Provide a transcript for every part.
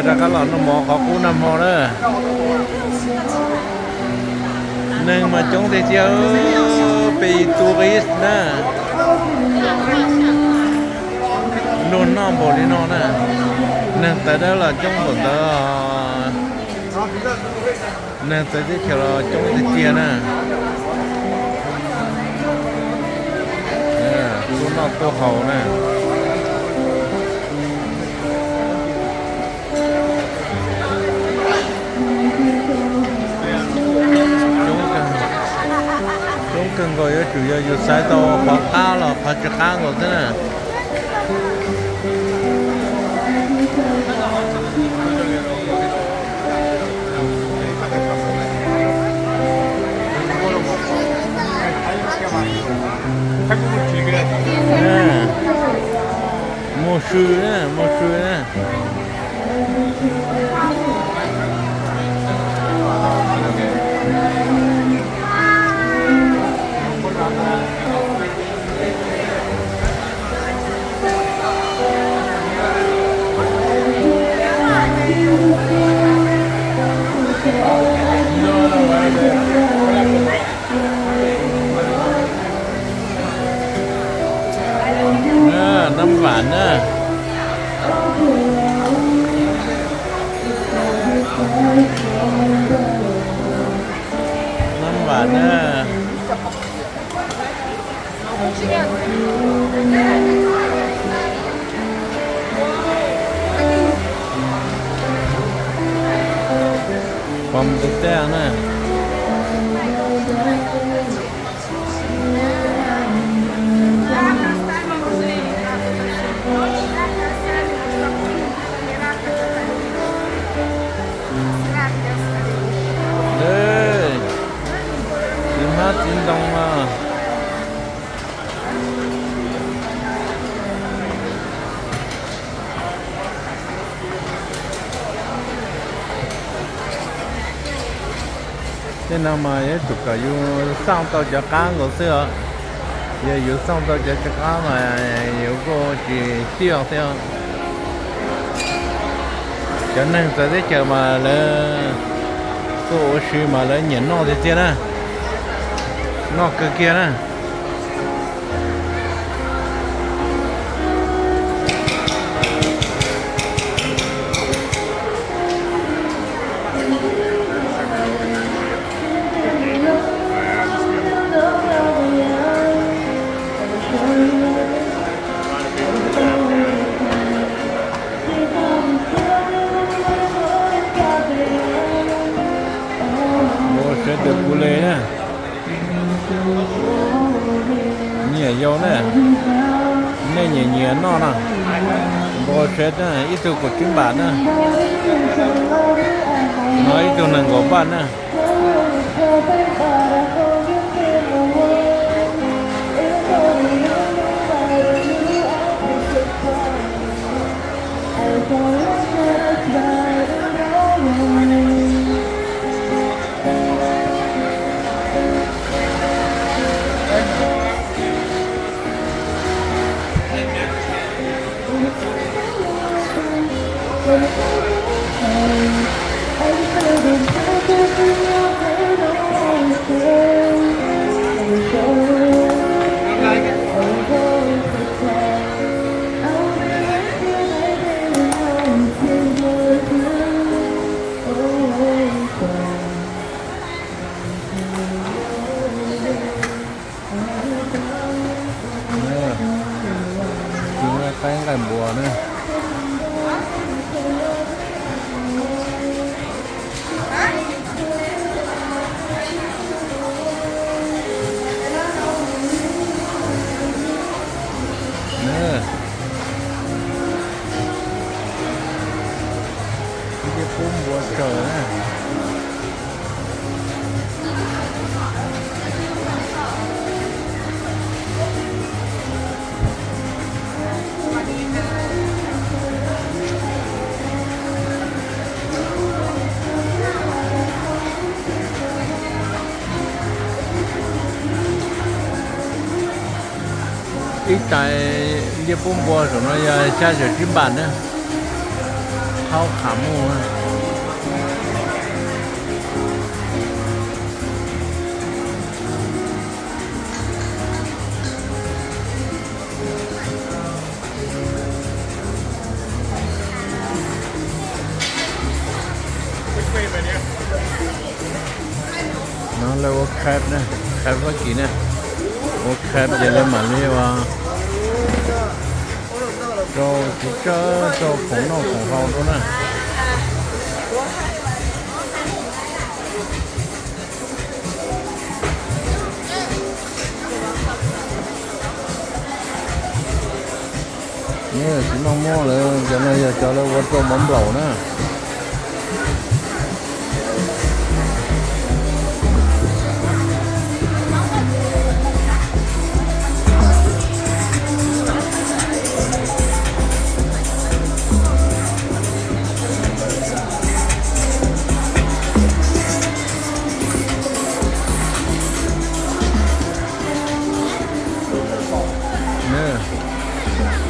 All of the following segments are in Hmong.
Rov qab los noj mov qhov qub nag hmo na. Neeg mas coob tiag tiag, peb tourist na. Luag noj npaum li no na, neeg tawv dawb los coob npaum ntawd. Neeg txawv teb chaws los coob tiag tiag na. Tuaj noj tuaj haus na. Coob kawg nkaus, yuav tsum yog yus xaiv tau qhov qab los qhov tsis qab nkaus xwb na. Mus sw na, mus sw na. Nab vam na. Nab vam na. Pom tus teb na. Txiv hmab txiv ntoo no. Tej no mas yuav tsum kom yus xauj tau cov qab nkaus xwb os. Yog yus xauj tau cov tsis qab mas yus kuj tsis tiaj thiab. Cov neeg txawv teb chaws mas lawv tuaj ua si mas lawv nyiam noj tiag tiag na. Noj kawg kiag na. Npau suav tus kuv le na. Nyiam yau na, nej nyiam nyiam noj na. Npau suav ib tug kaum tsib npam na, no ib tug nees nkaum npaj na. Tus qaib nqaij npua na. Ib tug pub npua tsaws na. Ib tais liaj pub npua saum no yog xya caum tsib npam na. Hauv qhov muag. No lawv ua crab na, crab Fab Kis na. Ua crab ces lawv mam li ua rau txiv tsawb rau khoom noj khoom haus rau na. Nws tsis muaj muaj lawm, cov no yog cov lawv ua rau mov nplaum na.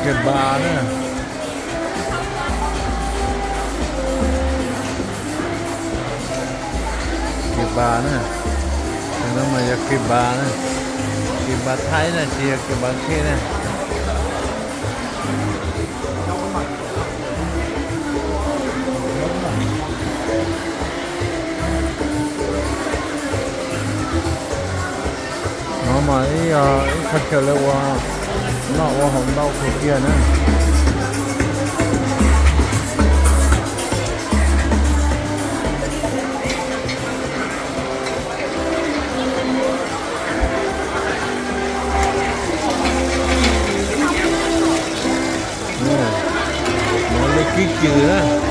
Kebab na. Kebab na. Cov no mas yog kebab na. Kebab Thaib na, tsis yog kebab Khej na. No mas ib, ib qho chaw lawv ua noj ua haus ntau kawg kiag na. Lawv kib cws na.